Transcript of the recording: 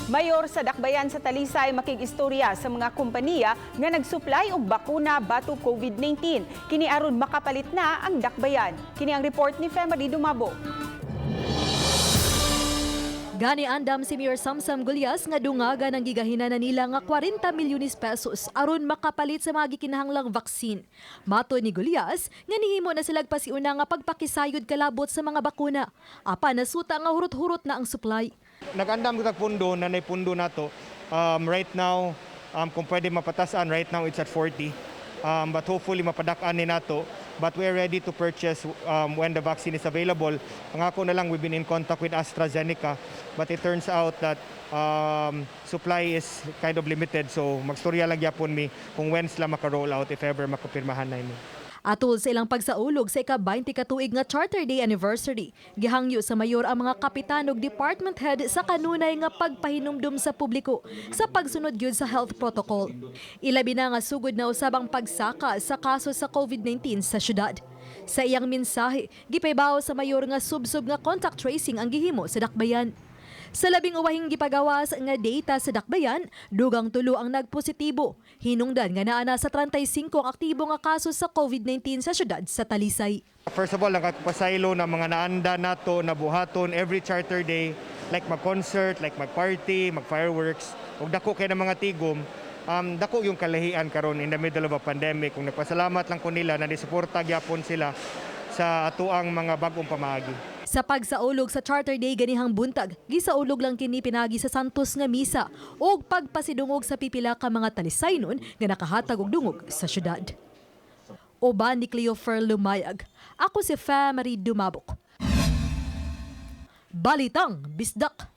Mayor sa Dakbayan sa Talisay makig-istorya sa mga kompanya nga nagsupply og bakuna batok COVID-19. Kini aron makapalit na ang Dakbayan. Kini ang report ni Femary Dumabo. Gani andam si Mayor Samsam Gullas nga dungaga ng gigahina na nila nga 40 milyones pesos aron makapalit sa mga gikinahanglang vaccine. Matod ni Gullas nga nihimo na sila pasiuna nga pagpakisayod kalabot sa mga bakuna. Apan nasuta nga hurot-hurot na ang supply. Nag-andam ko pundo na nay pundo nato. Right now, kung pwede mapatasan, right now it's at 40. But hopefully mapadak-an ni nato. But we're ready to purchase when the vaccine is available. Ang ako na lang, we've been in contact with AstraZeneca. But it turns out that supply is kind of limited. So magstorya lang gyapon mi kung when sila maka-roll out, if ever makapirmahan na mi. Atol sa ilang pagsaulog sa ika-20 katuig nga Charter Day anniversary, gihangyo sa mayor ang mga kapitan ug department head sa kanunay nga pagpahinumdum sa publiko sa pagsunod gyud sa health protocol. Ilabi na nga sugod na usab ang pagsaka sa kaso sa COVID-19 sa syudad. Sa iyang mensahe, gipaybawo sa mayor nga subsob nga contact tracing ang gihimo sa Dakbayan. Sa labing uwahing gipagawas nga data sa Dakbayan, dugang 3 ang nagpositibo. Hinungdan nga naa na sa 35 ang aktibo nga kaso sa COVID-19 sa syudad sa Talisay. First of all, nakapasaylo na mga naanda nato na buhaton every Charter Day, like mag-concert, like mag-party, mag-fireworks, ug dako kay ng mga tigom, dako yung kalahian karon in the middle of a pandemic. Kung nagpasalamat lang ko nila na disuporta gyapon sila sa atuang mga bagong pamaagi. Sa pagsaulog sa Charter Day ganihang buntag, gisaulog lang kini pinagi sa Santos nga misa ug pagpasidungog sa pipila ka mga Talisaynon nga nakahatag og dungog sa syudad. Uban ni Cleofer Lumayag. Ako si Famary Dumabok. Balitang Bisdak.